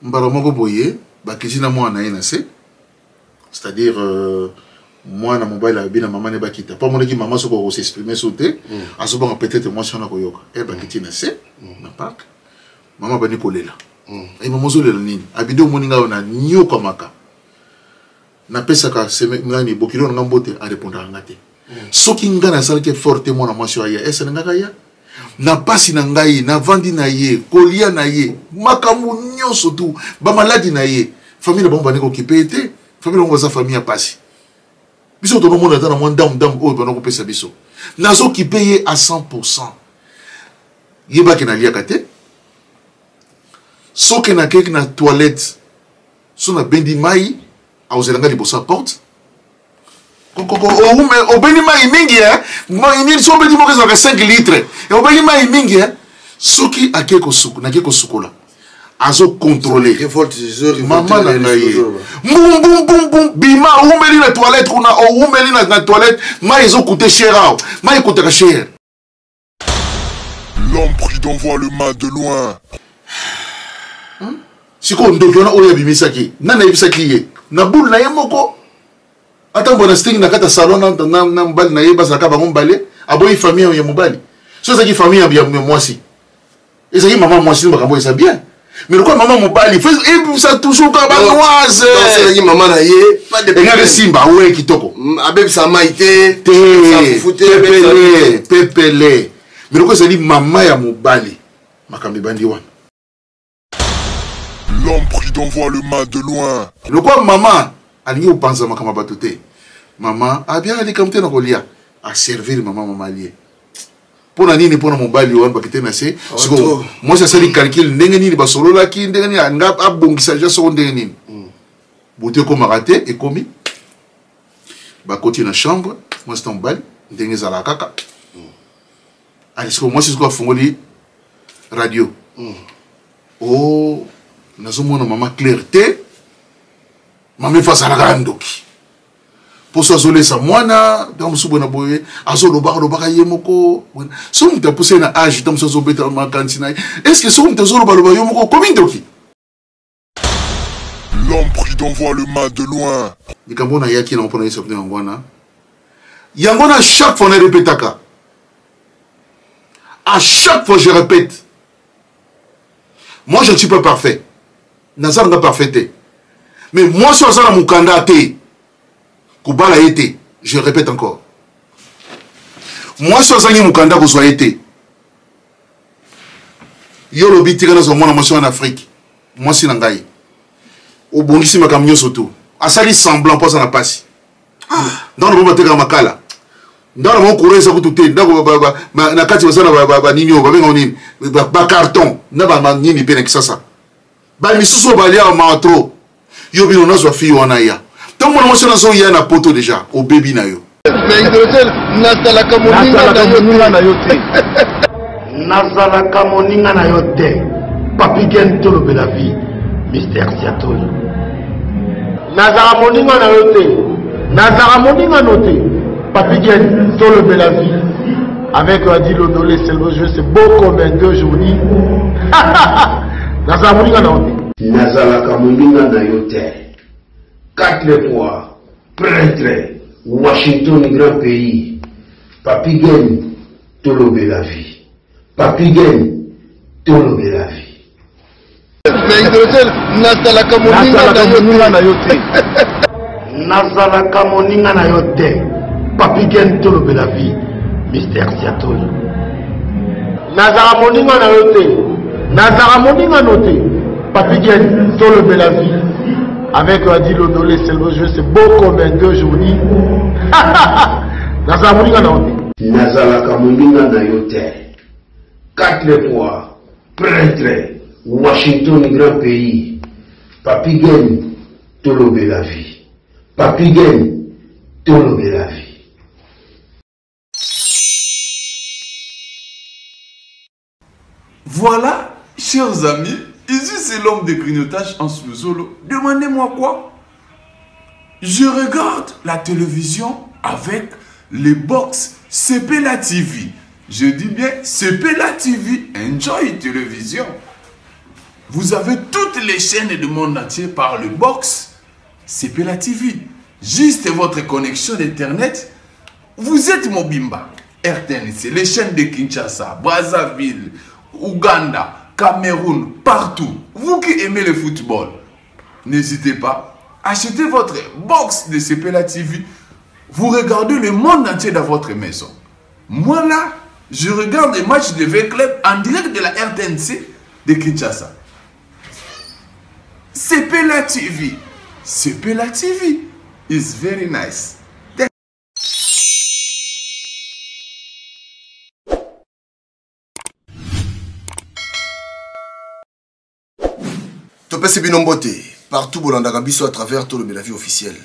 Mbala moko boye bakiti na mwana na ye na se, c'est-à-dire euh, mwana mobali alobi na mama ne bakita mpo amonaki mama soki akosexprime so te mm. azobanga peut-être mwasi wana koyoka e bakiti na se mm. na park mama abandi kolela mm. e mama ozolela nini abidi omoni ngai oyo nanyokwamaka napesaka nani bokilo na ngai mbote arepondaka ngai te soki ngai nasalaki effort te mwana mwasi oyo aya ese nangaka ya na mpasi na ngai navandi na ye kolia na ye makambo nyonso tu bamaladi na ye famille na bango bandi kokipe ye te famille na bango baza famille ya mpasi biso tonomona ata na mwa ndambu ndambu oyo banda kopesa biso nazokipe ye a 100 pourcent yebaki naliaka te soki nakeki na toilette so nabendi mai akozela ngai liboso ya porte obendi mai mingi eh? nini so obendi moko ezalaka 5 litre eh, obendi mai mingi eh? soki ake nake kosukola azocontrole mama na ngai ye mbumbumbumbu bima owumeli na toilette kuna owumeli na toilette mai ezokute cher awa mai ekutaka cher. L'homme prudent voit le mal de loin. Hmm? Sikoyo ndoki wana oyo abimisaki nani ayebisaki ye na boule na ye moko atambola na sting na kati ya salon na, na, na mobali na ye bazalaka bango mibale aboyi famille ya mobali so ezalaki famille ya mwasi ezalaki mama mwasi nde makambo eza bien mais lokola mama mobali ebimisa toujours kaka banoise ezalaki mama na ye engaka esimba we kitoko mm, abebisa mai te te pepele pepele mais lokola ezali mama ya mobali makambo ebandi wana. L'homme prudent voit le mal de loin. Lokola mama alingi kopanza makambo ya bato te mama abiaka likambo te na kolia aservir mama mama alie mpo na nini mpo na mobali wana bakite na se oh, sikoyo mwasi asali calcul ndenge nini basololaki ndenge nini anga abongisa deja soko ndenge nini mm. butu ekomaka te ekomi bakoti na chambre mwasi na mobali ndenge ezalaka kaka mm. ale sikoyo mwasi sikoyo afungoli radio mm. o oh, nazomona mama claire te mama efa azalaka ndoki mposo azolesa mwana ntango mosusu boye na boye azolobaka olobaka ye moko soki moto apusa ye na age ntango mosusu azobeta makanisi na ye estce soki moto azolobaloba yo moko okomi ndoki? L'homme prudent voit le mal de loin. Likambo nayaki nango mpo nayebisa bino yango wana yango na chaque fois na repetaka à chaque fois je répète moi je ne suis pas parfait naza nanga parfait te mais mwasi oyo aza na mokanda te kobala ye te je répète encore mwasi oyo azangi mokanda kozwa ye te yo olobi tika nazwa mwana mwasi wana afrike mwasi na ngai obongisi makambo nyonso tu asali semblant mpo aza na mpasi ah. ndako na bango batekaka makala ndako na bango courant eza kutu te ndako na kati baza na banini oyo babengaka nini bacarton na banini mpe na kisasa bamisusu oyo balia mawa trop yo bino nazwa fille wana ya ntango mwana mwasi wana azoya na poto deja obebi na yo. Nazalaka moninga na yo te. Nazalaka moninga na yo te. Papy Gen tolobela vie. Mister Siatoli. Nazalaka moninga na yo te. Nazalaka moninga no te. Papy Gen tolobela vie. Avec Adi Londole, c'est le jeu, c'est beau comme un deux journées. Nazalaka moninga na yo te. Nazalaka moninga na yo te. Quatre fois pretre Washington grand pays Papy Gene tolobela vie Papy Gene tolobela vie. Nazalaka moninga na yo te. Nazalaka moninga na yo te. Papy Gene tolobela vie. Mister Siatoli. Nazalaka moninga na yo te. Nazalaka moninga no te. Papy Gene tolobela vie. Avec Adi Londole, c'est le jeu, c'est beau comme un deux journées. Nazalaka moninga na yo te. Nazalaka moninga na yo te. Quatre fois pretre Washington grand pays Papy Gene tolobela vie Papy Gene tolobela vie. Voilà, chers amis, ici c'est l'homme de grignotage en Luzolo. Demandez-moi quoi? Je regarde la télévision avec les box CPLA TV. Je dis bien CPLA TV, Enjoy Télévision. Vous avez toutes les chaînes du monde entier par le box Sepela TV. Juste votre connexion d'internet. Vous êtes Mobimba, RTNC, les chaînes de Kinshasa, Brazzaville, Ouganda, Cameroun, partout. Vous qui aimez le football, n'hésitez pas. Achetez votre box de Sepela TV. Vous regardez le monde entier dans votre maison. Moi là, je regarde les matchs de V-Club en direct de la RTNC de Kinshasa. Sepela TV. Sepela TV is very nice. Topesi bino mbote partout bolandaka biso à travers Tolobela Vie officielle.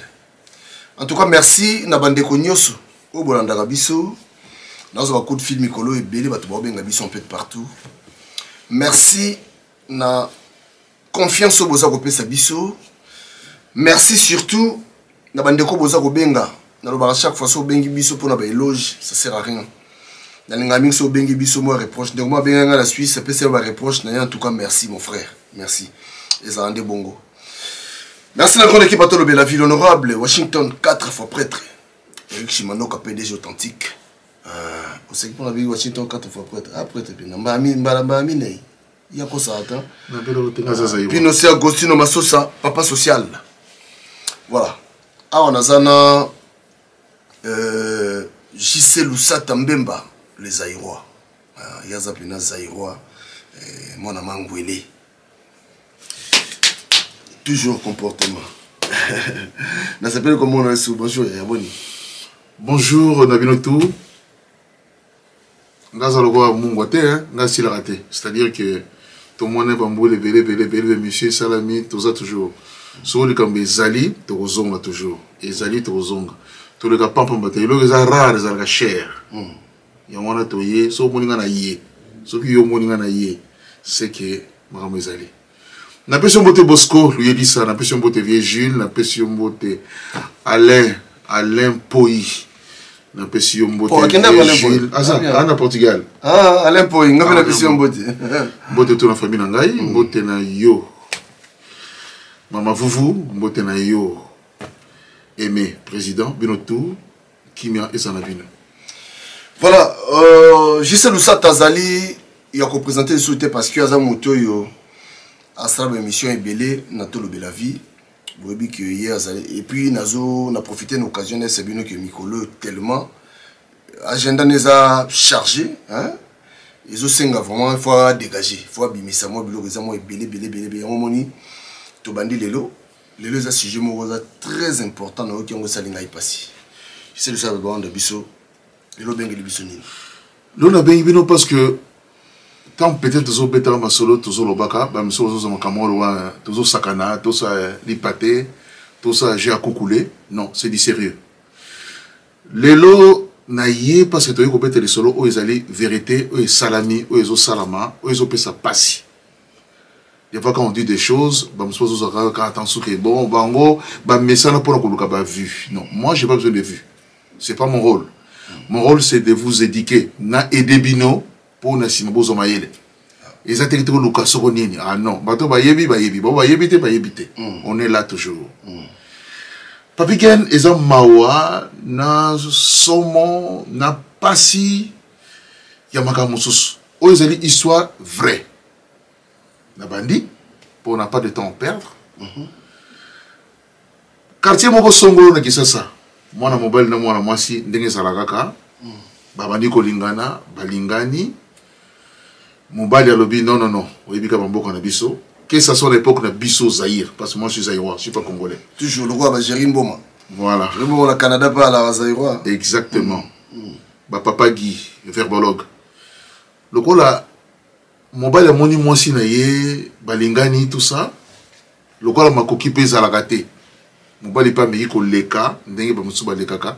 En tout cas, merci na bandeko nyonso oyo bolandaka biso. Nazwa ba coup de fil mikolo ebele, bato baobenga biso un peu de partout. Merci na confiance oyo boza kopesa biso. Merci surtout na bandeko boza kobenga. Nalobaka chaque fois so obengi biso mpona ba éloge, ça sert à rien. Nalingaka mingi so obengi biso mwa reproche. Ndeko mwa abenga nga na Suisse, apesi ba reproche na ye. En tout cas, merci mon frère, merci. Ezala nde bongo. Merci na grande équipe à Tolobela Ville, honorable Washington 4 fois prêtre Eric Chimanoka, PDG authentique. Oseki mpona bengi Washington 4 fois prêtre. Ah, prêtre mpe na mbala mbala mbala minei ya kosala ta. Pino se Agostino Masosa, papa social. Voilà. Awa naza na JC Lusata Mbemba, les Zaïrois. Yaza pena Zaïrois, mwana Mangwele. Toujours comportement. Nasapeli komona yesu. Bonjour ya boni. Bonjour na bino tout. Ngaza lokola mungwa te, hein? Nga silaka te. C'est-à-dire que tomona bambula ebele ebele ebele, monsieur esalami, toza toujours. Soki likambo ezali, tokozonga toujours. Ezali tokozonga. Toleka pampamba te. Eloko eza rare, ezalaka cher. Yango wana toye, soki omoni nga na ye, soki yo omoni nga na ye, c'est que makambo ezali. Napesi yo mbote Bosco Luyebisa, napesi yo mbote Vieux Jules, napesi yo mbote Alain Poi. Napesi yo mbote Oh, akenda Vieux Alain Poi. Jules. Aza, Ah, bien. aza na Portugal. Ah, Alain Poi, nga pe Ah, napesi yo mbote. Mbote to na famille na ngai, mbote na yo. Mama Vuvu, mbote na yo. Aimé président, bino tout, kimia eza na bino. Voilà, Gisèle Lusata azali ya ko présenter sous te parce que aza moto yo asala ba émission ebele na Tolobela Vie. Boyebi que ye azali, et puis nazo na profiter na occasion na sabino que mikolo tellement agenda neza chargé, hein? Ezo senga vraiment il faut dégager, il faut abimisa moi biloko eza moi ebele ebele ebele ebele. Yango moni tobandi lelo, lelo eza sujet moko eza très important na oki yango esali ngai pasi. Gisèle Lusata banda biso lelo bengeli biso nini? Lelo nabengi bino parce que tant peut-être tozobetaka masolo, tozolobaka, ba miso tozozwa makambo oyo wana, tozosakana, tosala lipate, tosala jeu ya kukule. Non, c'est du sérieux. Lelo na ye parce que toyei kobeta lisolo oyo ezali vérité, oyo esalami, oyo ezosalama, oyo ezopesa pasi. Des fois quand on dit des choses, ba mosusu bazozwaka kaka attention que bon, bango bamesana mpona koluka ba vue. Non, moi j'ai pas besoin de vue, c'est pas mon rôle. Mon rôle, c'est de vous éduquer, na aider bino mpo na nsima bozwa mayele. Eza te koluka soko nini. Ah non, bato bayebi bayebi, bao bayebi te bayebi te. On est là toujours. Papi Ken, eza mawa na somo na pasi ya makambo mosusu oyo ezali histoire vraie. Na bandi mpo on n'a pas de temps à perdre. Quartier moko songolo na Kinshasa, mwana mobali na mwana mwasi, ndenge ezalaka kaka, babandi kolingana, balingani. Mobali alobi non, non, non, oyebi kaka bamboka na biso, que ça soit l'époque na biso Zaïre, parce que moi je suis zaïrois, je suis pas congolais. Toujours le roi ba Jerry Mboma. Voilà. Jerry Mboma na Canada pa la zaïrois. Exactement. Ba papa Guy, verbologue. Lokola mobali amoni mwasi na ye balingani, tout ça, lokola makoki mpe ezalaka te, mobali mpe ameki koleka ndenge bamosusu balekaka.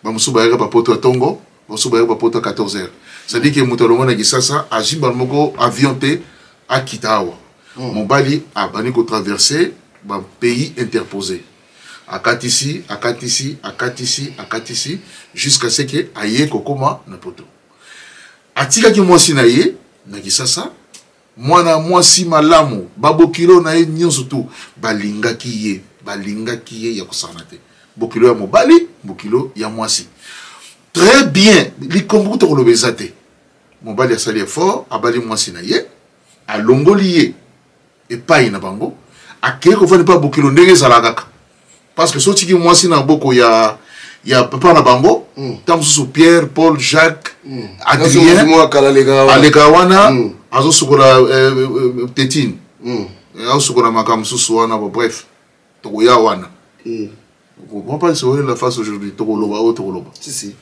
Bamosusu bayaka bapoto ya ntongo, bamosusu bayaka bapoto ya 14 heures. C'est-à-dire que moto alongwa na Kinshasa, azwi mbala moko avion te, akita awa. Mobali abandi kotraverse bapays interposé, akatisi, akatisi, akatisi, akatisi, jusqu'à ce que aye kokóma na poto. Atikaki mwasi na ye na Kinshasa. Mwana mwasi malamu, babokilo na ye nyonso tu balingaki ye, balingaki ye ya kosakana te. Bokilo ya mobali, bokilo ya mwasi. Très bien, likombo kuta koloba eza te. Mobali asali effort, abali mwasi na ye, alongoli ye epai na bango, akei kofanda epai ya bokilo ndenge ezalaka kaka. Parce que soki otiki mwasi na maboko ya ya papa na bango ntango mosusu Pierre, Paul, Jacques, Adrien aleka wana azosukola tetine, azosukola makambo mosusu wana. Bon, bref, tokoya wana. On pas se la face aujourd'hui, tokoloba oyo tokoloba. Si, si.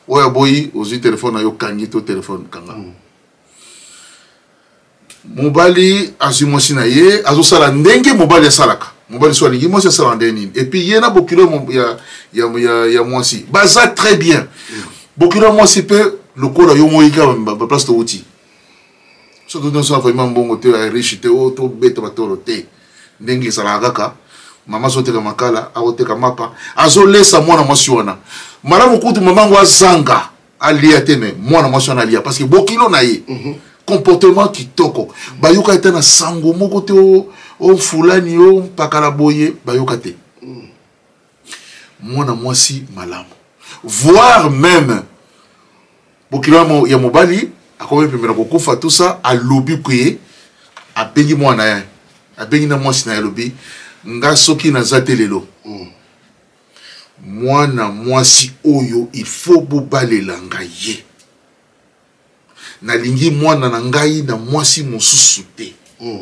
Oyo aboyi, ozwi telefone na yo, kangi to telefone kanga. Mobali azwi mwasi na ye, azosala ndenge mobali asalaka. Mobali so alingi mwasi, asalaka ndenge nini? Et puis ye na bokilo ya mwasi baza très bien. Bokilo ya mwasi mpe lokola yo moyika baplace touti, so tonyonso vraiment mbongo te, ya riche te, oyo tobeta batolo te, ndenge ezalaka kaka. Mama azoteka makala, akoteka mapa, azolesa mwana mwasi wana malamu. Kutu mama yango azanga alia te, me mwana mwasi wana alia, parce que bokilo na ye, comportement kitoko. Bayoka ete na sango moko te o fulani o mpakala boye, bayoka te. Mwana mwasi malamu, voire même bokilo ya mobali akomi pembeni kokufa, tout ça, alobi ke abengi mwana ye, abengi na mwasi na ye, alobi: "Nga soki naza te lelo, mwana mwasi oyo il faut bobalela ngai ye. Nalingi mwana na ngai na mwasi mosusu te."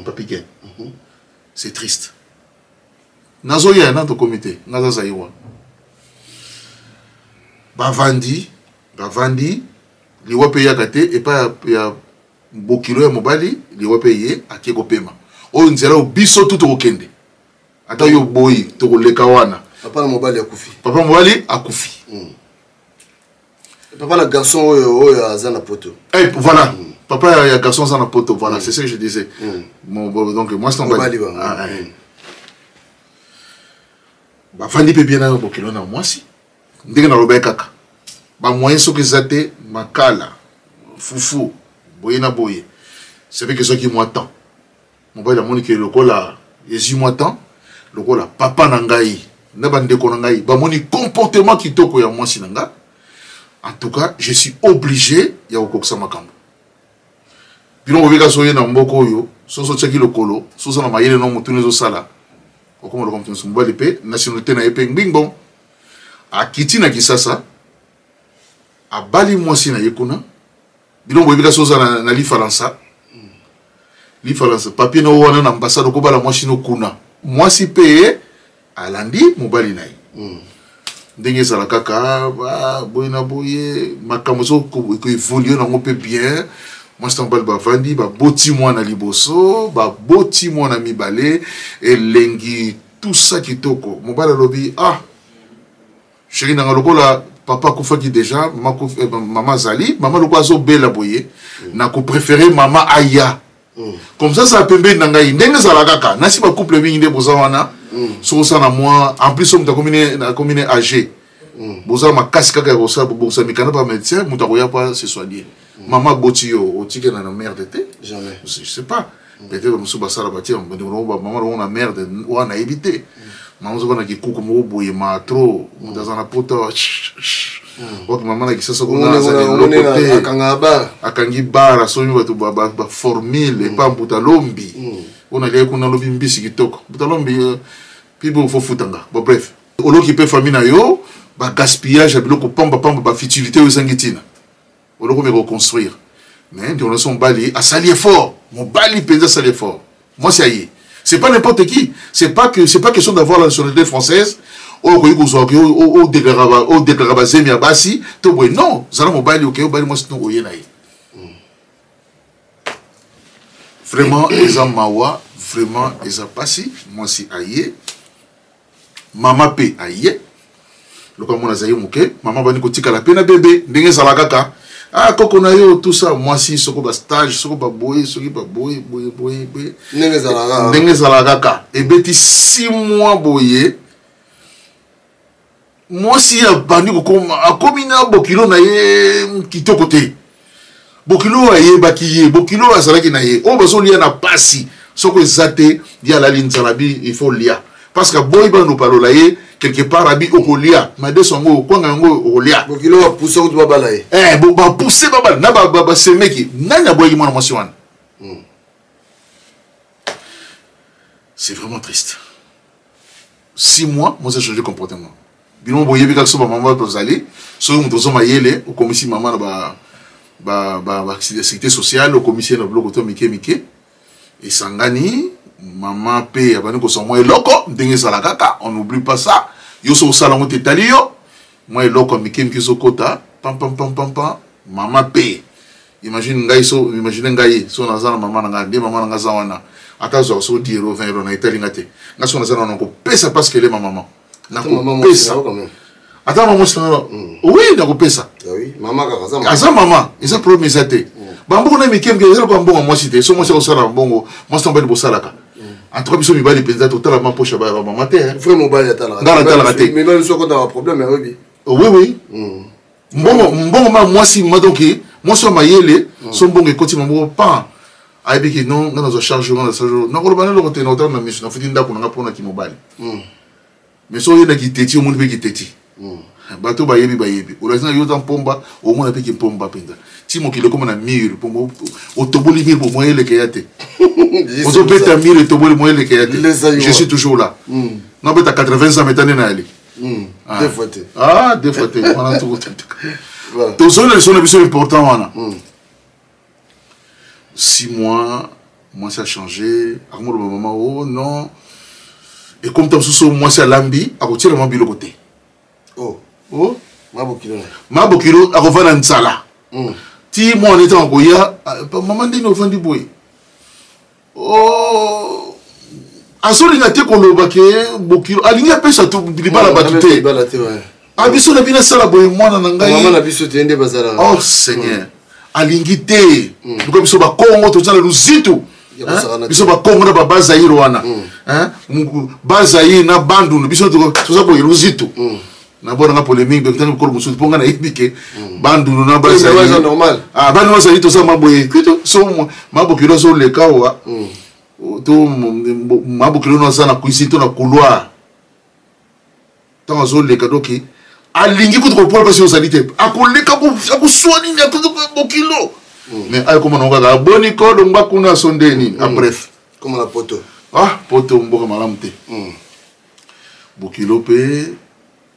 Papi Ken, c'est triste. Nazoya na tokomi te, nga aza wana. Bavandi, bavandi, liwa mpe eyaka te epai ya bokilo ya mobali. Liwa mpe ye ake kopema. Oyo nzela oyo biso tu tokokende, ata yo boyi, tokoleka wana. Papa na mobali akufi. Papa mobali akufi. Papa na garçon oyo aza na poto. Eh, voilà. Papa ya garçon aza na poto, voilà. C'est ce que je disais. Bon, donc moi c'est mobali. Ah, bavandi mpe bien na bokilo na mwasi. Ndenge nalobaki kaka, bamoyen soki eza te, makala, fufu, boye na boye. C'est vrai que soki mwa temps, mobali amoni ke lokola ezwi mwa temps, lokola papa na ngai na bandeko na ngai bamoni comportement kitoko ya mwasi na nga, en tout cas je suis obligé ya kokokisa makambo. Bino bobika so ye na mboka oyo, soso otiaki lokolo, soso na mayele no motuna ezosala, okoma lokola moto nyonso. Mobali mpe nationalité na ye mpe ngbingbon, akiti na Kisasa, abali mwasi na ye kuna. Bino boyebi kasi oza na lifalansa, lifalansa papier na wana na ambassade, okobala mwasi no kuna. Mwasi mpe alandi mobali na ye. Ndenge ezala kaka boye na boye, makambo ezokoevolue nango mpe bien. Mwasi na mobali bavandi, baboti mwana liboso, baboti mwana mibale, elengi, tout ça kitoko. Mobali alobi: "Ah, chéri nanga, lokola papa akufaki déjà, mama, mama azali, mama lokola azobela boye, nakopréféré mama aya, comme ça ça pembeni na ngai." Ndenge ezala kaka nasi bacouple mingi nde boza wana. Soki osala na mwa en plus, so moto akomi ne âgé, bozala makasi kaka ya kosala bobongisa mikanda pa médecin, moto akoya pa se soigner. Mama aboti yo, otikela na merde te. Jamais. Je sais pas, peut-être mosusu basala batia bandeko nango, bamama nango na merde wana, nayebi te. Mama ozoba na kikuku moko boye, ma trop moto aza na pota oki, mama na Kisasa kuna aza na eloko te. Akanga bar. Akangi bar, asomi bato baformule epa mbuta lombi oyo naliaki kuna, alobi mbisi kitoko, mbuta lombi mpi bo fofutanga. Bon, bref, oloki mpe famille na yo, bagaspillage ya biloko pambapamba, bafutilité oyo ezangi ntina. Oloko meka koconstruire, mais ndeko na so mobali asali effort, mobali mpenza asali effort. Mwasi aye, c'est pas n'importe qui, c'est pas question d'avoir la nationalité française oyo okoki kozwa odéclara bazemi ya basi to boye. Non, zala mobali, okei obali mwasi to oye na ye. Vraiment eza mawa, vraiment eza pasi. Mwasi aye, mama mpe aye. Lokola mwana azali moke, mama bandi kotikala mpe na bebe ndenge ezala kaka. Ah, koko na yo, tout ça. Mwasi soko bastage, soko baboye, soki baboye boye boye boye. Ndenge ezalaka. Ndenge ezalaka kaka. Ebeti 6 mois boye, mwasi abandi kokoma, akomi na bokilo na ye kitoko te. Bokilo oyo ayebaki ye, bokilo oyo azalaki na ye, oyo bazolia na pasi, soko eza te, ye alali nzala bi il faut lia. Parce que aboyi bana palola ye quelque part abi okolia madeso yango okwanga yango okolia. Bokilo ba pousser kutu babala ye. Eh, bo ba pousser babala na ba ba, ba semeki. Nani aboyaki mwana mwasi wana? C'est vraiment triste. 6 mois, moi j'ai changé comportement. Bino boyebi kaka so bamama tozali, soki moto ozo mayele, okomisi mama na ba sécurité sociale, okomisi ye na biloko to mike mike esangani, mama mpe abandi kozwa mwa eloko ndenge ezala kaka. On n'oublie pas ça. Yo so osala yango te, etali yo. Mwa eloko ya mike mike ezokota pam pam pam pam pam. Mama mpe, imagine ngai so, imagine ngai so naza na mama na ngai, nde mama na ngai aza wana, ata azwaka so 10 euro, 20 euro na etali nga te. Ngai so naza na wana, nakopesa parce que ele ma mama, nakopesa ata mama mwasi na nga. Oui, nakopesa. Aza mama, eza problème eza te. Bambongo na mike mike eza lokola mbongo ya mwasi te. So mwasi akosala mbongo, mwasi na mobali bosalaka. En tout cas biso mibali mpenza totala ma poche ya bamama te. Vrai mobali atalaka. Ngai natalaka te. Mibali so akotaka problème, oyebi. Oui, mbongo, mbongo ma mwasi ma, donc mwasi wa mayele, so mbongo ekoti maboko pan, ayebi ke non, ngai nazwa charge, ngai nazwa charge, nakoloba na eloko te, nakotala na miso, nafuti ndako na ngai mpona kimobali. Mais so oyenda kiteti, omoni mpe kiteti, bato bayebi, bayebi olakisi na yo oza mpomba, omona mpe kimpomba mpenza ti mokili okoma na mur, pomba otoboli mur, bo moyen eleke ya te, ozobeta mur etoboli, moyen eleke ya te. Je suis toujours là, nabeta 80 ans metane na yali. Deux fois te. Ah, deux fois te wana tozoli na liso na biso important wana. 6 mois, mwasi a changé, akomoloba mama: "Oh non." Ekomi ta mosusu, mwasi alambi, akotiela mwa biloko te. Oh. Oh. Mabokilo na. Mabokilo akovanda nzala ti mwana ntango akoya: "Ah, mama, ndenge ovandi boye?" Oh, azolinga te koloba ke bokilo alingi apesa libala bato te. Libala te, ouais. Ah, biso na bino asala boye mwana na ngai. Mama na biso te nde bazalaka. Oh Seigneur, alingi te. Luka biso bakongo toza na luzitu. Ya kosakana te. Biso bakongo na babazaire wana, hein? Bazaire na Bandundu, biso toza boye luzitu. Nabonanga polémique bekutani mikolo mosusu mpo ngai nayebi ke Bandundu na Eza normal. Ah, Bandundu bazali, toza maboye kutu so mabokilo azoleka awa to mabokilo no aza na cuisine to na couloir, ntango azoleka, doki alingi kutu kopola mpasi ozali te, akoleka, akoswa nini bokilo, mais ayekoma nango kaka boni kolongba kuna so nde nini. Ah, bref. Comme na poto. Ah, poto mboka malamu te. Bokilo mpe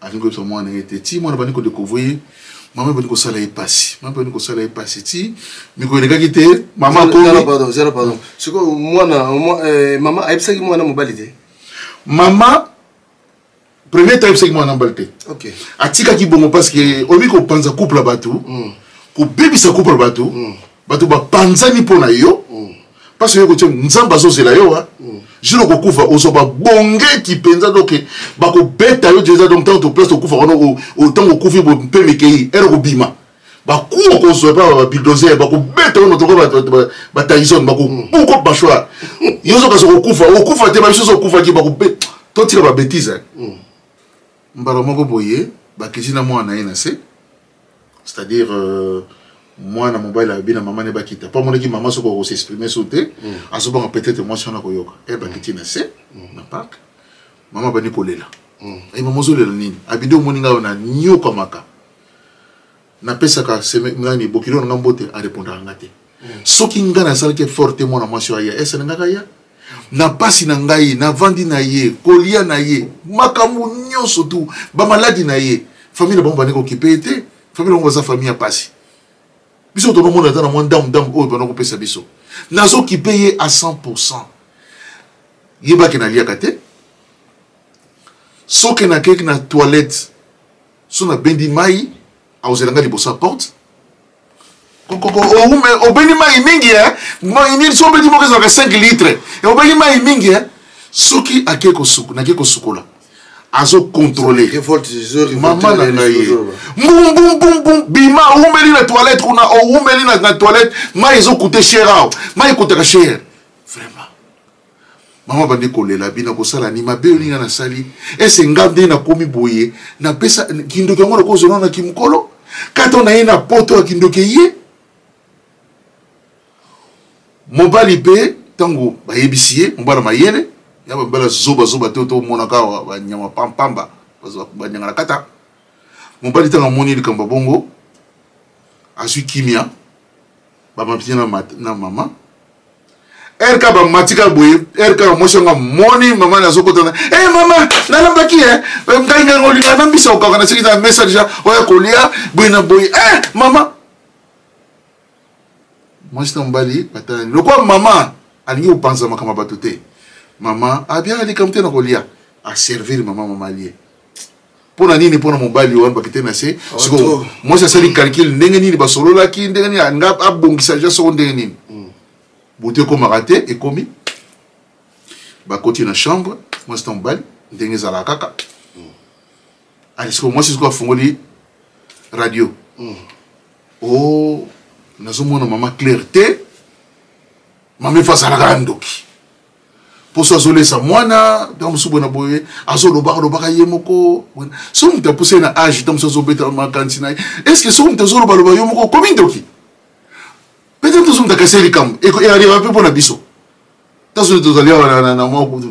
alingi koyebisa mwana ye te ti mwana bandi kodécouvrir mama ebandi kosala ye pasi, mama ebandi kosala ye pasi ti mikolo elekaki te, mama Zala akomi. Pardon, zala, pardon. Sikoyo mwana mama ayebisaki mwana mobali te? Mama premier temps ayebisaki mwana mobali te. Atikaki bongo parce que oyebi kopanza couple ya bato, kobebisa couple ya bato, bato bapanzani mpo na yo parce que yo kotia Nzambe azozela yo a jour okokufa, ozwa babongeki mpenza, donc bakobeta yo déjà. Donc ntango toplace tokufa wana, ntango okufi mpe mekei ere kobima, baku okozwa epa babulldozer, bakobeta yo notoko bataison, bakobuka mâchoire yo, ozokasa kokufa, okufa te, babiso okufaki, bakobeta. Totika babêtises. Mbala moko boye bakiti na mwana na ye na se, c'est-à-dire mwana mobali alobi na mama ne bakita mpo amonaki mama soki akosexprime so te, azobanga peut-être mwasi wana koyoka. E bakiti na se na park, mama abandi kolela. E mama, ozolela nini? Abindi omoni ngai oyo nanyokamaka, napesaka nani bokilo na nga mbote, arépondaka nga te. Soki ngai nasalaki effort te, mwana mwasi oyo aya esalengaka ya na pasi na ngai, navandi na ye, kolia na ye, makambo nyonso tu, bamaladi na ye, famille na bango bandi kokipe ye te. Famille na bango baza famille ya pasi. Biso tonomona ata na mwa ndamu ndamu oyo banda kopesa biso, nazokipe ye à 100. Yebaki naliaka te. Soki nakeki na toilette, so nabendi mai, akozela ngai liboso ya porte: "Obendi mai mingi nini?" So obendi moko ezalaka 5 litre, obendi mai mingi. Soki ake nake kosukola, azocontrôle mama na ngai ye mbumbumbumbu: "Bima, owumeli na toilette kuna, owumeli na toilette, mai ezokute cher awa, mai ekutaka cher." Vraiment, mama bandi kolela: "Bina kosala ni mabe oyo ninga nasali ese nga nde nakomi boye? Napesa kindoki yango nakozona na kimokolo kata na ye na poto ya kindoki ye." Mobali mpe ntango bayebisi ye, mobali ya mayele ya bamibali ya zobazoba te, tomonaka awa banyama pampamba banyanga na kata. Mobali ntango amoni likambo ya bongo, azwi kimia, bamati na mama rk, bamati kaka boye. Rk mwasi yango amoni mama nazokota na e mama nalambaki e ngai ngai olinga nambisa okaka na soki na mesa deja oya kolia boye na boye e mama. Mwasi na mobali batalani lokola mama alingi kopanza makambo ya bato te. Mama abiaka likambo te na kolia, aservir mama, mama alie. Mpo na nini? Mpo na mobali wana bakite na se. Sikoyo mwasi asali calcul ndenge nini basololaki, ndenge nini nga abongisa deja soko ndenge nini butu ekomaka te. Ekomi, bakoti na chambre, mwasi na mobali, ndenge ezalaka kaka. Ale sikoyo mwasi sikoyo afungoli radio. O nazomona mama Claire te. Mama efa azalaka ya ndoki, mposo azolesa mwana ntango mosusu boye na boye, azolobaka lobaka ye moko. So moto apusa ye na age, ntango mosusu azobeta makanisi na ye. Est ce que soki moto azolobaloba yo moko, okomi ndoki? Peut-être ozo moto akasi ye likambo earriva mpe mpo na biso. Ntango tozali awa,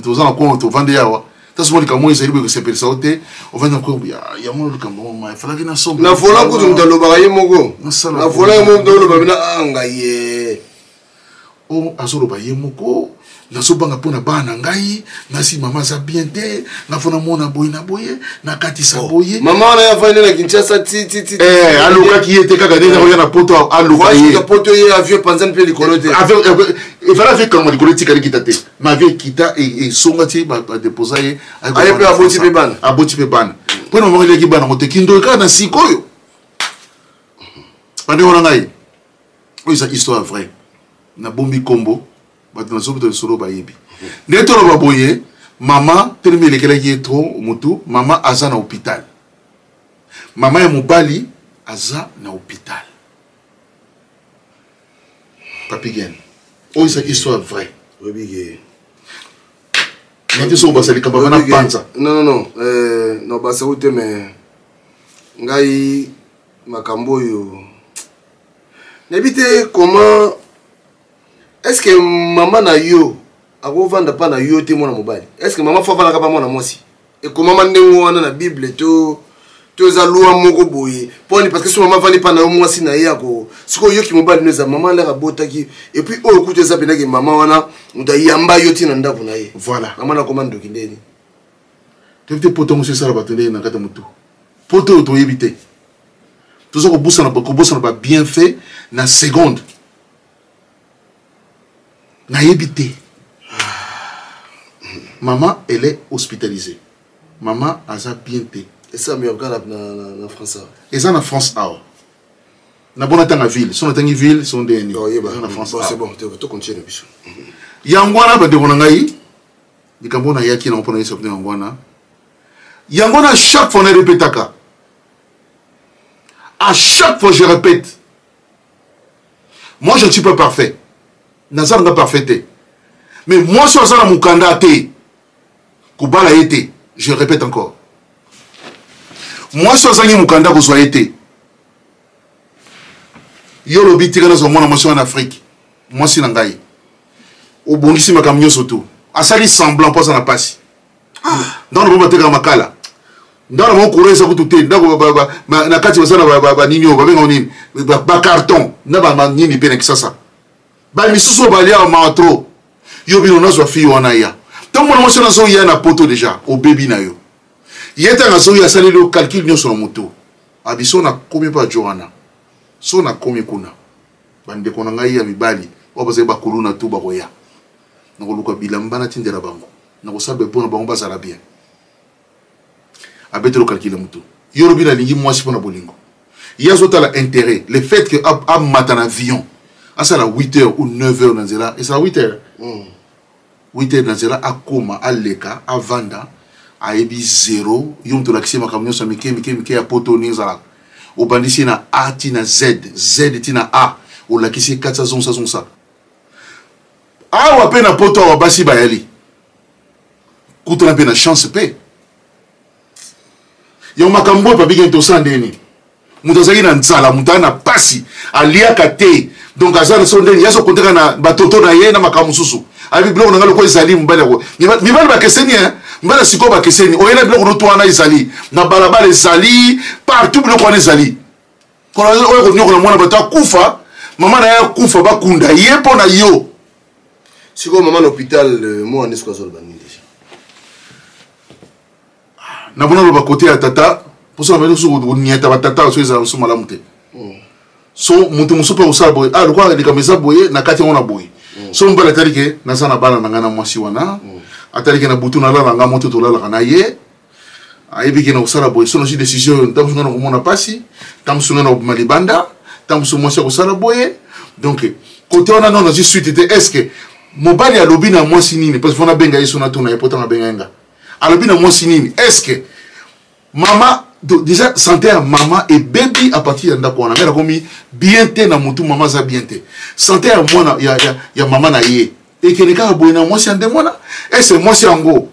toza na kongo, tovandi awa, ntango mwa likambo oyo ezali boye kosepelisa yo te, ovandi na kongo ya mwa likambo mama efalaki na somba. Na vola kutu moto alobaka ye moko, na vola ye moko moto oloba bina anga ye. O azoloba ye moko, nazobanga mpo na bana na ngai, nasi mama aza bien te, nga fo namona boye na boye, nakatisa boye. Mama wana ye afandi na Kinshasa ti ti ti. Eh, alukaki ye te kaka ndenge akoya na poto, aluka ye. Poto ye avion epanzani mpe likolo te. Efala avion ekangama likolo, etikali kita te, ma avion ekita, esonga ti badeposa ye. Aye mpe aboti mpe bana. Aboti mpe bana mpo na mama eliaki bana ngo te, kindoki kaka na sikoyo. Bandeko na ngai, oyo eza histoire vraie, nabombi nkombo, bato nazobeta lisolo bayebi nde toloba boye. Mama telemi, elekelaki ye trop motu. Mama aza na hôpital, mama ya mobali aza na hôpital. Papi Gen, oyo eza histoire vraie. Oyebi ke nete soki obasa likambo wana panza. Non, non, non, non, basako te, mais ngai makambo oyo nayebi te comment est ce que mama na yo akovanda mpa na yo te. Mwana mobali, est ce que mama fo avandaka mpa mwana mwasi? Ekomama ndenge wana na Bible to eza loi moko boye mponi? Parce que so mama avandi mpa na yo, mwasi na ye ako sikoyo oyoki mobali no eza mama lere abotaki. Et puis oyo kutu eza mpendaki mama wana moto ayamba yo ntina ndako na ye. Voilà. Mama nakoma ndoki ndeni? Toyebi te poto mosu esala bato ndenge na kati ya motu. Poto oyo toyebi te, toza kobosana babienfait na seconde. Nayebi te. Mama, elle est hospitalisée, mama aza bien te. Esambi kaka na France awa? Eza na France awa. Nabona ntanga ville, so natangi ville so ndeni eza na France. C'est bon, tocontinue na biso. Yango wana, bandeko na ngai, likambo nayaki nango mpona yesa bino yango wana. Yango wana, chaque fois na répétaka, à chaque fois je répète, moi je ne suis pas parfait, naza nanga parfait te, mais mwasi oyo aza na mokanda te, kobala ye te. Je répète encore, mwasi oyo azangi mokanda, kozwa ye te. Yo olobi tika nazwa mwana mwasi wana Afrique, mwasi na ngai, obongisi makambo nyonso tu, asali semblant mpo aza na mpasi. Ndako na bango batekaka makala, ndako na bango courant eza kutu te, ndako na kati baza na banini oyo babengaka nini, bacarton na banini mpe na Kisasa, bamisusu oyo baliaka mawa trop. Yo bino nazwa fille wana ya ntango mwana mwasi wana azoya na poto, deja obebi na yo. Ye ntango azoya, asaleli yo calcul nyonso na motu, abiso nakomi mpe ajo wana, so nakomi kuna, bandeko na ngai ya mibali oyo bazali bakuluna tu bakoya, nakoluka bilamba natindela bango, nakosala mpo na bango bazala bien. Abeteli calcul ya motu. Yo olobi nalingi mwasi mpo na bolingo, ye azotala intérêt. Le fait que amata na avion, asala 8 heures ou 9 heures na nzela, esala 8 heures, 8 heures na nzela, akoma, aleka, avanda, ayebi zero. Yo moto olakisi ye makambo nyonso ya mike mike mike ya poto ndenge ezalaka, obandisi ye na A ti na Z, Z ti na A, olakisi ye kati, azongisa azongisa awa mpe na poto awa basi bayali kutana mpe na chance mpe yango. Makambo oyo, Papi Gen, tosala ndenge nini? Moto azalaki na nzala, moto aza na pasi, aliaka te. Donc aza na so ndenge yazo kontaka na batoto na ye na makambo mosusu. Ayebi biloko na ngai lokola ezali mobali yango. Mibali bakeseni hein. Mibali sikoyo bakeseni. Oyela biloko no to wana ezali. Na balabala ezali, partout biloko wana ezali. Kola oyo konyokola mwana bato akufa, mama na ye akufa bakunda ye mpo na yo. Sikoyo mama na hôpital euh, mwana nde sikoyo azoloba nini deja? Na bona loba kote ya tata, mposo na bino soki koniata batata soki ezala mosusu malamu te. So moto mosusu mpe akosala boye, ah lokola likambo eza boye na kati yango na boye. So mobali atali ke naza na bana na ngai na mwasi wana, atali ke na butu nalala ngai moto tolalaka na ye, ayebi ke na kosala boye. So nazwi décision oyo, ntango mosusu ngai nakomona mpasi, ntango mosusu ngai nakobima libanda, ntango mosusu mwasi akosala boye. Donc kote wana nano nazwi suite te. Est ce que mobali alobi na mwasi nini? Parce que fo nabenga ye, so natuna ye po ntango abenga ye nga alobi na mwasi nini? Est ce que mama déjà santé ya mama ebebi à partir ya ndako wana? Ngai nakomi bien te na motu, mama aza bien te. Santé ya mwana ya mama na ye ekende kaka boye na mwasi ya ndenge wana. Est ce mwasi yango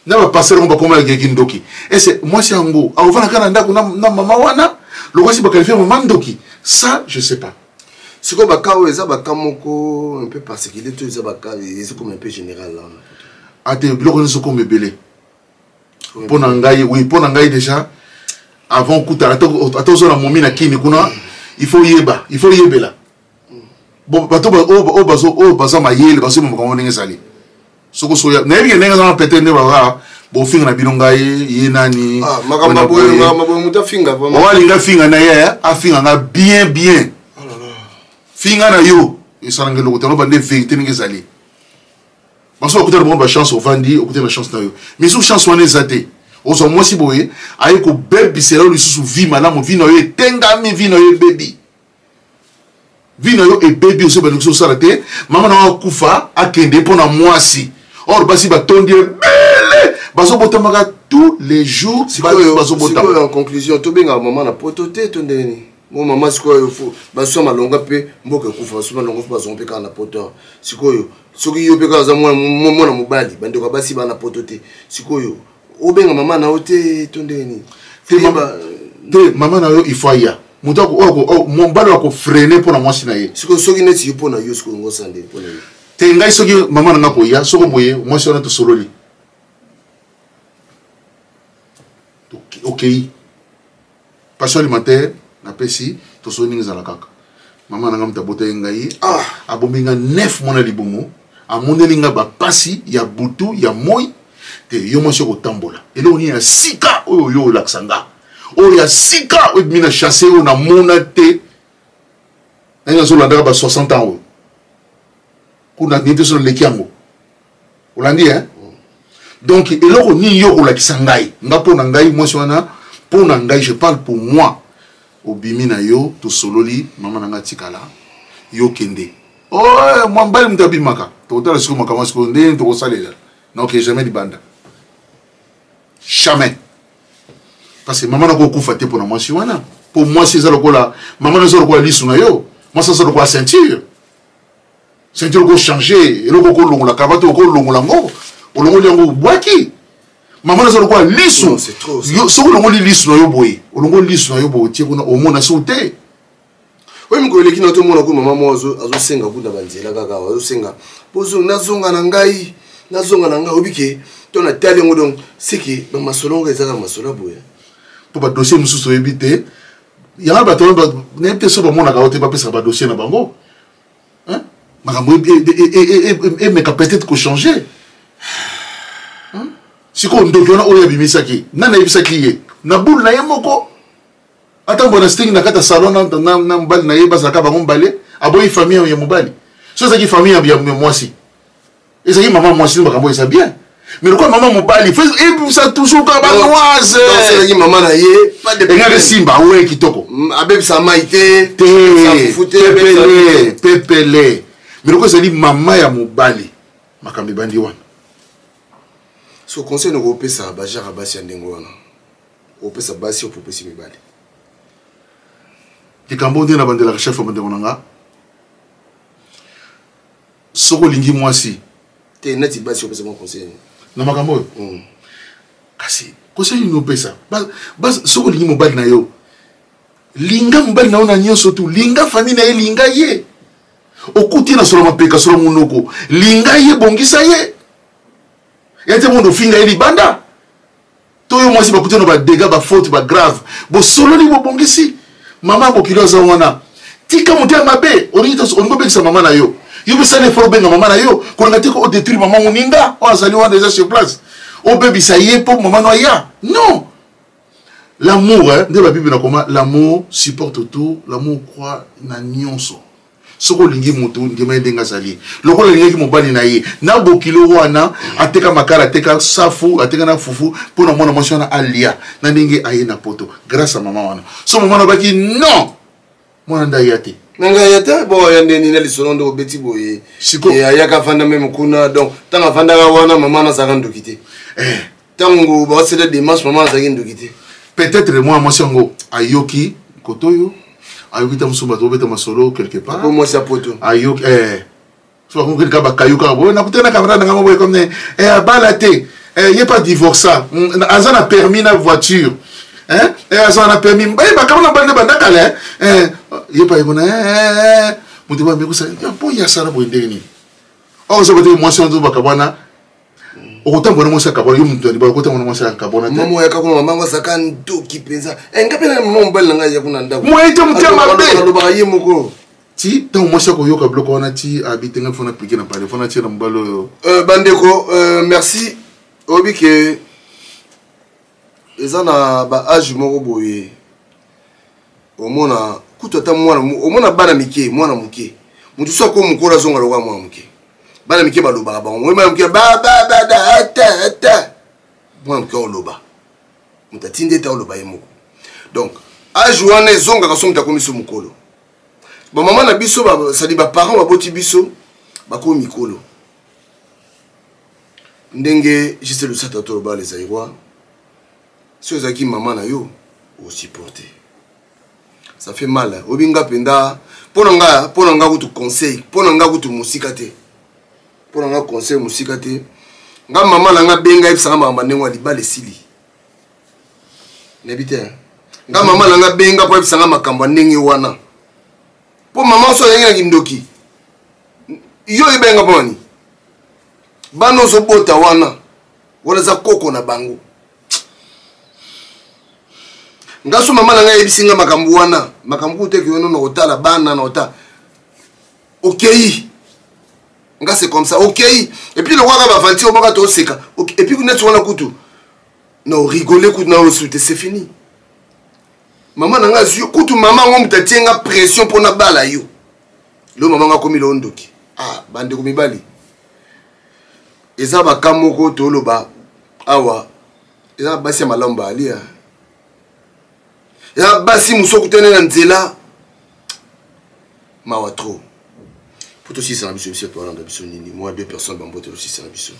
na bapasteur yango bakoma ya kindoki? Est ce mwasi yango akovanda kaka na ndako na mama wana lokola bakalifie mama ndoki? Ça je sais pas. Sikoyo baka oyo eza baka moko un peu particulier to eza baka eza comme un peu général là wana? Ate biloko nyonso koma ebele mpo na ngai. Oui, mpo na ngai déjà avant okutana, ata oza na momi na kini kuna, il faut yeba, il faut yebela. Bon, bato oyo baza mayele bazoyeba makambo ndenge ezali. Soki osoya nayebi ke ndenge eza na pete nde baza bofinga na bino ngai ye nani. Ah, makambo ya boye, makambo ya boye, moto afinga vraiment. Oyo alingi afinga na ye, afinga nga bien bien. Finga na yo esalanga eloko te, aloba nde vérité ndenge ezali. Baso bakutana bango bachance, ovandi okutana na chance na yo, mais soki chance wana eza te, ozwa mwasi boye aye kobebisela yo lisusu vie malamu, vie na yo etengami, vie na yo ebebi, vie na yo ebebi, oso balingi osala te. Mama na yo akufa akende mpo na mwasi. Or basi batondi ebele, bazobotamaka tous les jours. Bazobotama. Sikoyo en conclusion, tobengaka mama na poto te to ndenge nini? Mo mama sikoyo fo baswa malonga mpe mboka ekufa, baswa malonga fo bazonga mpe kaka na poto. Sikoyo soki yo mpe kaka oza mwana mobali, bandeko ya basi bana poto te, sikoyo obenga mama na yo te to ndenge nini? Te, mama na yo il faut aya. Moto mobali oyo akofrene mpo na mwasi na ye. Sikoyo soki neti yo, mpo na yo sikoyo ngosala ndenge mpo na yo? Te, ngai soki mama na nga koya, soko boye mwasi wana tosololi, okei passion alimentaire napesi, tosoli ndenge ezala kaka. Mama na nga moto abotaki ngai, abombi nga 9 mwana libumu, amoneli nga bapasi ya butu ya moi te. Yo mwasi okotambola eloko nini ya sika oyo yo olakisa nga, oyo ya sika oyo ebimi na chasse oyo namona te? Ndenge nazolandaka ba 60 ans oyo kuna nini te, so naleki yango, olandi hein? Donc eloko nini yo okolakisa ngai? Nga mpo na ngai mwasi wana, mpo na ngai, je parle pour moi, obimi na yo, tosololi, mama na ngai atikala, yo kende. Oh, mwa mbali moto abimaka, tokotala sikoyo makambo sikoyo ndenge tokosalela. Naoke jamais libanda, jamais, parce que mama nakokufa te mpo na mwasi wana. Mpo mwasi eza lokola mama na, eza lokola lisu na yo, mwasi aza lokola ceinture. Ceinture okochange eloko, okolongola cravate, okolongola yango, olongoli yango, obwaki. Mama naza lokola lisu. Soki olongoli lisu na yo boye, olongoli lisu na yo boye, otie kuna, omona so te. Oyo mikolo eleki na tomona ku mama moko azosenga kuna banzela kaka, azosenga nazonga na ngai, nazonga na ngai. Oyebi ke to natali yango, donc seke bamasolo yango ezaka masolo ya boye. Mpo badossier mosusu oyebi te yango, bato nayebi te so bamonaka yo te, bapesaka badossier na bango makambo emeka peut-être kochanger. Sikoyo ndoki wana oyo abimisaki, nani ayebisaki ye na bule na ye moko atambola na sting na kati ya salon na mobali na ye? Bazalaka bango mibale, aboyi famille ya mobali. So ezalaki famille ya mwasi, ezalaki mama mwasi, makambo eza bien. Mais lokola mama mobali ebimisa toujours kaka banoise. Ezalaki mama na ye. Engaki simba we kitoko. Abebisa mai te. Te, pepele pepele. Mais lokola ezali mama ya mobali, makambo ebandi wana. So conseil nokopesa bajare basi ya ndenge wana, opesa basi, opopesi mibali? Likambo nde nabandelaka chef ya bandeko na nga, soki olingi mwasi te, neti basi, opesa mwa conseil na makambo oyo. Kasi conseil nini opesa? Soki olingi mobali na yo, linga mobali na yo na nyonso tu, linga famille na ye, linga ye. Okuti na solo mapeka solo monoko, linga ye, bongisa ye. Ya te mondo finga ye libanda. To yo mwasi bakuti na ba dégâts, ba fautes, ba grave. Bosololi bobongisi. Mama bokilo aza wana. Tika motema mabe, olingi olingi obengisa mama na yo. Yo mpe sala effort obenga mama na yo, kolinga te ko odétruire mama moninga oyo azali wana déjà sur place. Obebisa ye mpo mama no aya. Non. L'amour, hein, nde ba Bible na koma, l'amour supporte tout, l'amour croit na nyonso. Soki olingi moto, ndima ye ndenge azali. Lokola alingaki mobali na ye, na bokilo wana, ateka makala, ateka safu, ateka na fufu, mpo na mwana mwasi wana alia, na ndenge aye na poto, grâce à mama wana. So mama wana abaki non! Mwana nde aya te. Na ngai aya te, bon aya nde nini na lisolo nde obeti boye. Siko. E ayaka afanda meme kuna, donc ntango afandaka wana mama wana azalaka ndoki te. Eh. Ntango baosala démarche mama azalaki ndoki te. Peut-être mwana mwasi yango ayoki koto oyo, ayoki ta mosusu bato bobeta masolo quelque part. Po mwasi ya poto. Ayoki eh. So bakoki kaka bakayu kaka boye nakutana na camarade na ngai boye comme eh abala te. Eh ye pas divorça. Aza na permis na voiture. Hein? Eh aza na permis. Baye bakama na bande banda kala eh. Ye pa yekona eh. Moto ba mikusa. Ya po ya sala boye ndenge nini? Oh so bote mwasi wana bakabwana. Okotambola na mwasi ya kabwana, yo moto ya libala okotambola na mwasi ya kabwana te. Mama oyaka kuna, mama yango azalaka ndoki mpenza. Eh, nga mpe na mama mobali na ngai aya kuna ndako. Moyen te, motema mabe. Alobaka ye moko. Ti ntango mwasi akoyoka biloko wana ti abi te ngai fona pike na pale fona tie na mobali oyo. Bandeko, merci. Oyebi ke eza na ba age moko boye omona kutu ata mwana omona bana mike, mwana moke moto so akomi mokolo azonga lokola mwana moke. Bana mike balobaka bango, oyebi bana mike ba ba ba da ata ata mwana moke oloba moto atindi ete oloba ye moko. Donc age wana ezongaka so moto akomi so mokolo. Bamama na biso ba, c'est-à-dire ba parents baboti biso bakomi mikolo. Ndenge Gisèle Lusata toloba les Zaïrois, soki ezalaki mama na yo osupporter, ça fait mal. Hein. Oyebi nga mpenza, mpo na nga, mpo na nga kutu conseil, mpo na nga kutu mosika te, mpo na nga conseil mosika te. Nga mama na nga benga yebisanga makambo ndenge ya libala esili, nayebi te. Hein. Nga mama na nga benga mpo yebisanga makambo ya ndenge wana, mpo mama so azalaki na kindoki, yo oyebenga mpo nani? Bana ozobota wana, wana eza koko na bango. Nga so mama na ngai ayebisi nga makambo wana, makambo kutu eke yo na kotala bana na kotala okei, nga c'est comme ça okei. Et puis lokwaka baventure moko toseka, et puis neti wana kutu na origole kutu na osu te, c'est fini. Mama na nga azwi kutu mama yango moto atie nga pression mpo nabala yo. Lelo mama nga akomi lelo ndoki. Ah, bandeko mibali, eza baka moko toloba awa, eza basi ya malamu baalia, eza basi mosusu okutani na nzela mawa trop. Po tosisa na biso, biso tolanda biso nini, moi deux personnes bambote tosisa na biso.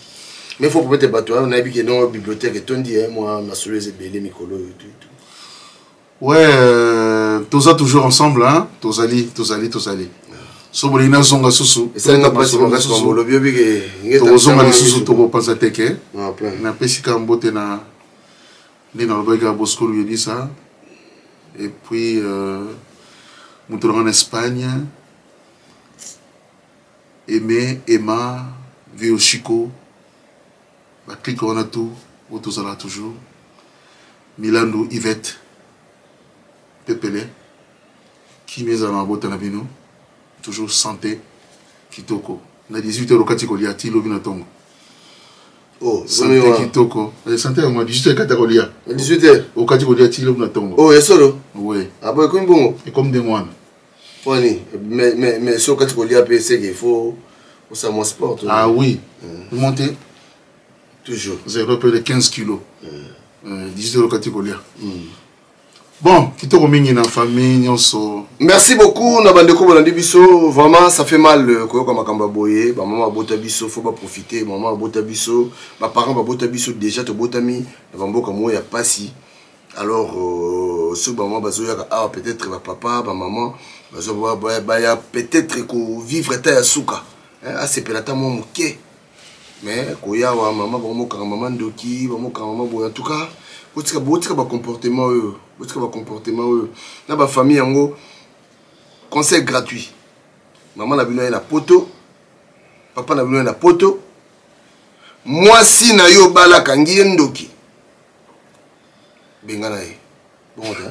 Mais faut promettre bato wana nayebi ke non bibliothèque etondi, hein, moi masolo eza ebele mikolo oyo tout, tout. Ouais, toza toujours ensemble, hein? Tozali, tozali, tozali. So bolingi nazonga susu, Esalinga mpasi makasi mambo olobi, oyebi ke ngeta tokozonga ntango lisusu, miso. tokopanza teke. Ah, plein. Napesi kaka mbote na nde nalobaki kaka Bosco Luyebisa. Et puis moto nanga na Espagne, Aimé, Emma, Vio Chico, ba clique wana tout, oyo tozalaka toujours. Milando, Yvette, Pepele, kimi ezala na mabota na bino, toujours santé, kitoko. Na 18 heures okati kolia ti lobi na tongo. Oh, santé zomi wana. kitoko. Santé yango 18 heures ekati kolia. Na 18 heures? Okati kolia ti lobi na tongo. Oh, ya solo? Oui. Ah bon, ekomi bongo? Ekomi ndenge wana. Pwani, mais soki okati kolia pe, c'est qu'il faut osala mwa sport, toi. Ah oui. Monter. Toujours. Zéro peu de 15 kilos. 18 heures okati kolia. Bon, kitoko mingi na famille nyonso. Merci beaucoup na bandeko bolandi biso. Vraiment, ça fait mal koyoka makambo ya boye. Ba mama babota biso, faut ba profiter. Ba mama babota biso, ba parents babota biso déjà tobotami na ba mboka moyo ya pasi. Alors soki ba mama bazoyaka awa, peut-être ba papa, ba maman bazo ba, ba, ya peut-être ko vivre ta ya suka. Hein, asepela ta mwa moke. Mais koya wa mama bango mokanga mama ndoki, bango mokanga mama boye. En tout cas, botika, botika ba comportement oyo, botika ba comportement oyo. Na ba famille yango, conseil gratuit. Mama na bino aye na poto, papa na bino aye na poto, mwasi na yo obala akangi ye ndoki, bengana ye. Bongo te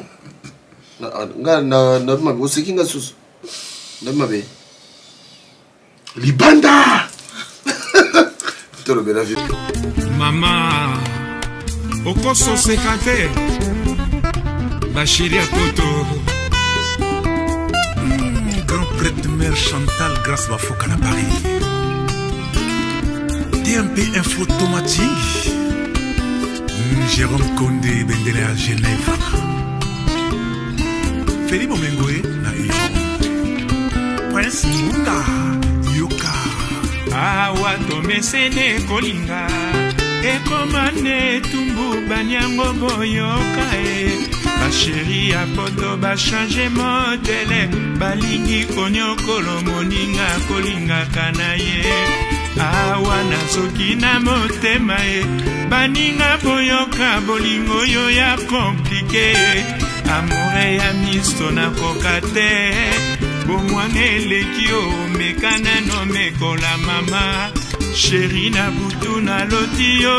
nga nabi mabe, oseki nga susu, nabi mabe libanda. Tolobela vie. Mama okososeka te, basheri ya poto. Grand prêtre mère Chantal Grâce Bafoka na Paris. TMP Info Tomating. Jérôme Condé Bendele à Genève. Feli Bomengoe na Irlande. Prince Munga Yoka. Awa tomesene kolinga ekoma nde etumbu baniango boyoka e basheri ya poto bachange modele balingi konyokolo moninga kolingaka na ye awa nazoki na motema e baninga boyoka bolingo oyo ya komplike amore ya miso nakoka te bomwana eleki omeka nano mekola mama sheri na butu naloti yo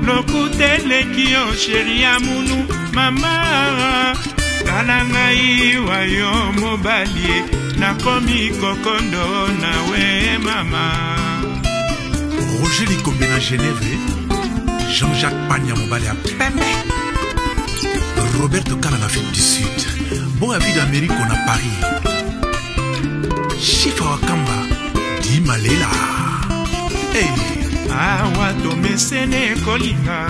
lokuta eleki yo sheri ya munu mama tala ngai wa yo mobali nakomi kokondo nawe mama. Roger Likombe na Genève, Jean-Jacques Pagna mobali ya pembe, Roberto Kala na Afrique du Sud, Bon Avis d'Amérique na Paris, Chifa Wakamba, Di Malela. Hey. Awa tomesene kolinga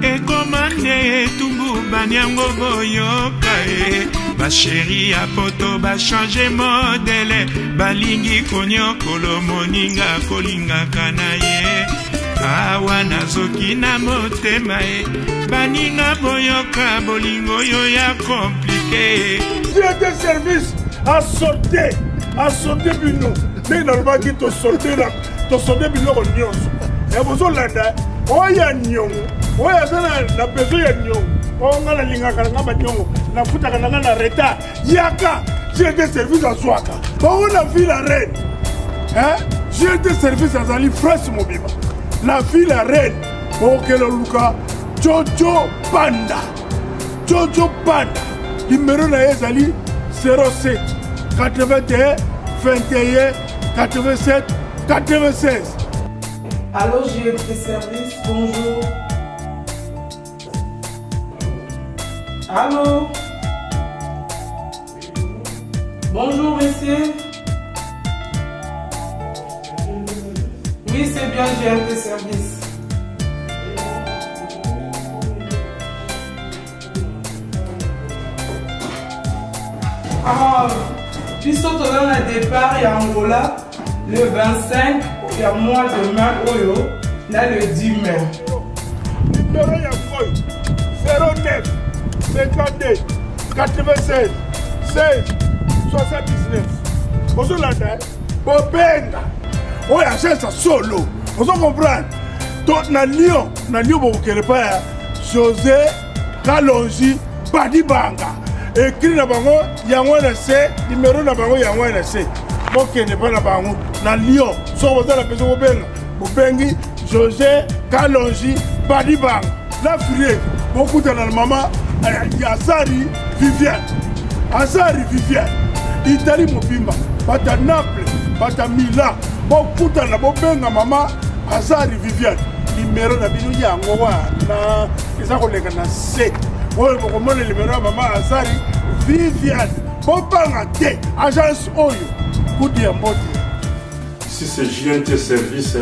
ekoma nde etumbu baniango boyoka e basheri ya poto bachange modele balingi konyokolo moninga kolingaka na ye awa nazoki na motema e baninga boyoka bolingo oyo ya komplike. Dieu service asorte asorte bino ndenge nalobaki tosorte biloko nyonso ya bozolanda oyo ya niongo oyo aza na besoin ya niongo oyo ngai nalingaka na ngai baniongo nafutaka na ngai na retard yaka GT service azwaka bango na ville ya reine GT service azali fresh mobimba na ville ya reine okele oluka Jojo Panda. Jojo Panda numero na ye ezali 07 81 21 87 96. Allô GT service, bonjour. Allô. Bonjour monsieur. Oui, c'est bien GMT service. Ah, biso toza na départ ya Angola le 25 ya mois de mai oyo na le 10 mai. Numéro ya oyo 09 52 96 16 79 ozolanda bobenga oyo agence ya solo ozo comprendre to na Lyon, na Lyon bokokende pa ya José Kalonji Badibanga ekri na bango yango na se numero na bango yango na se bokende mpa na bango na Lyon soki boza na besoin bobenga bobengi José Kalonji Badibanga na Frier bokutana na mama Azari Viviane. Azari Viviane Italie mobimba bata Naples bata Milan bokutana bobenga mama Azari Viviane numero na bino yango wana eza koleka na se oyo bokomona numero ya mama Azari Viviane bobanga te agence oyo kudu ya mbote. Ici c'est JNT Service,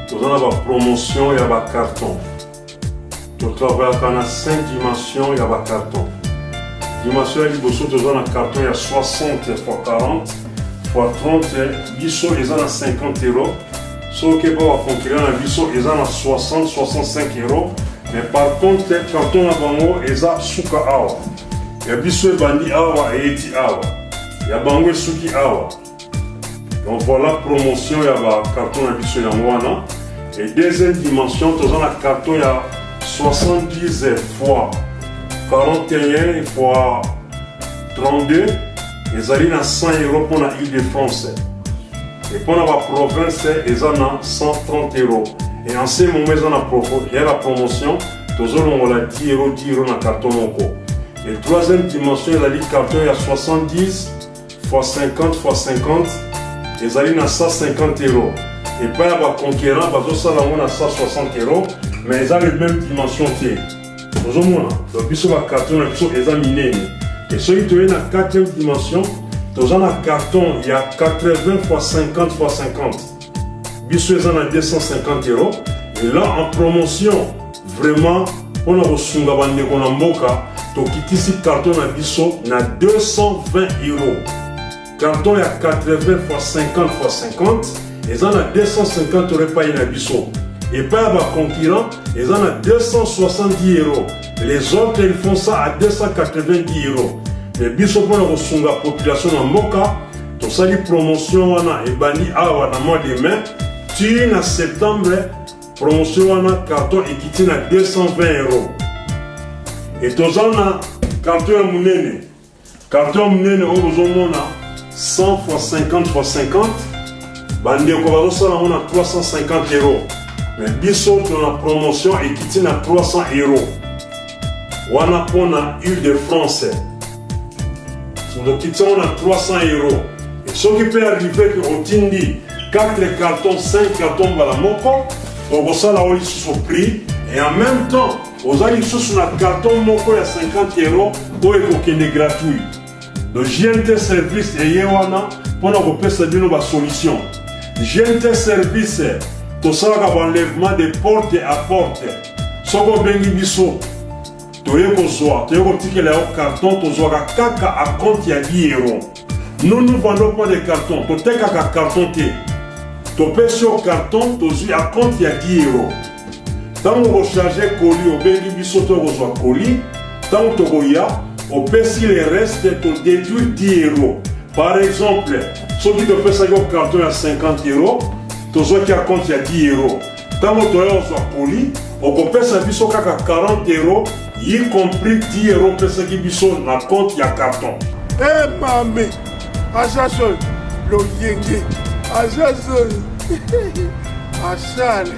toza na bapromotion ya bacarton. Totravayaka na 5 dimension ya bacarton. Dimension ya liboso toza na carton ya 60 x 40 x 30, biso eza na 50 euro. Soki mpo baconcurrent na biso eza na 60 65 euro, mais par contre carton na bango eza suka awa, ya biso ebandi awa eyeti awa, ya bango esuki awa. Donc voilà promotion ya ba carton na biso yango wana. Et deuxième dimension toza na carton ya 70 fois 41 fois 32 Ezali na 100 euros mpo na Ile de France. Et mpo na baprovince eza na 130 euros. Et en ce moment eza na ya la promotion, tozolongola 10 euros 10 euros na carton moko. Et troisième dimension ezali carton ya 70 fois 50 fois 50, ezali na 150 euros. Epai ya baconquérant bazosala yango na 160 euros, mais eza le même dimension te. Ozomona, donc biso bacarton na biso eza minene. Et soki toye na quatrième dimension, toza na carton ya 80 fois 50 fois 50, biso eza na 250 euros. Et là en promotion vraiment mpona kosunga bandeko na mboka, tokitisi carton na biso na 220 euros. Carton ya 80 fois 50 fois 50 eza na 250 euros epai na biso. Epai ya baconcurrent eza na 270 euros. Les autres, ils font ça à 290 euros. Mais biso mpona kosunga population na mboka, tosali promotion wana ebandi awa na mois de mai ti na septembre. Promotion wana, carton ekiti na 220 euros. E toza na carton ya monene. Carton ya monene oyo bozomona, 100 fois 50 fois 50, bandeko bazosala yango na 350 euros, mais biso tona promotion ekiti na 300 euros wana mpona Ile de France. Tokiti yango na 300 euros. E soki mpe arrive ke otindi 4 carton, 5 carton mbala moko, tokosala oyo lisusu prix, et en même temps oza lisusu na carton moko ya 50 euros oyo ekokende gratuit. Donc GNT Service eye wana mpona kopesa bino basolution. GNT Service tosalaka baenlèvement de porte à porte. Soki obengi biso, toye kozwa, toye kotikela yo carton, tozwaka kaka acompte ya 10 euros. Nous, nous vendons pas de carton, totekaka carton te. Topesi yo carton, tozwi acompte ya 10 euros. Ntango okocharge colis, obengi biso, to kozwa colis. Ntango tokoya, opesi le reste, todéduire 10 euros. Par exemple, soki topesaki yo carton ya 50 euros, tozwaki acompte ya 10 euros, ntango toya kozwa colis, okopesa biso kaka 40 euros, y compris 10 euros opesaki biso na compte ya carton. E mame aza solo loyenge, aza solo asale.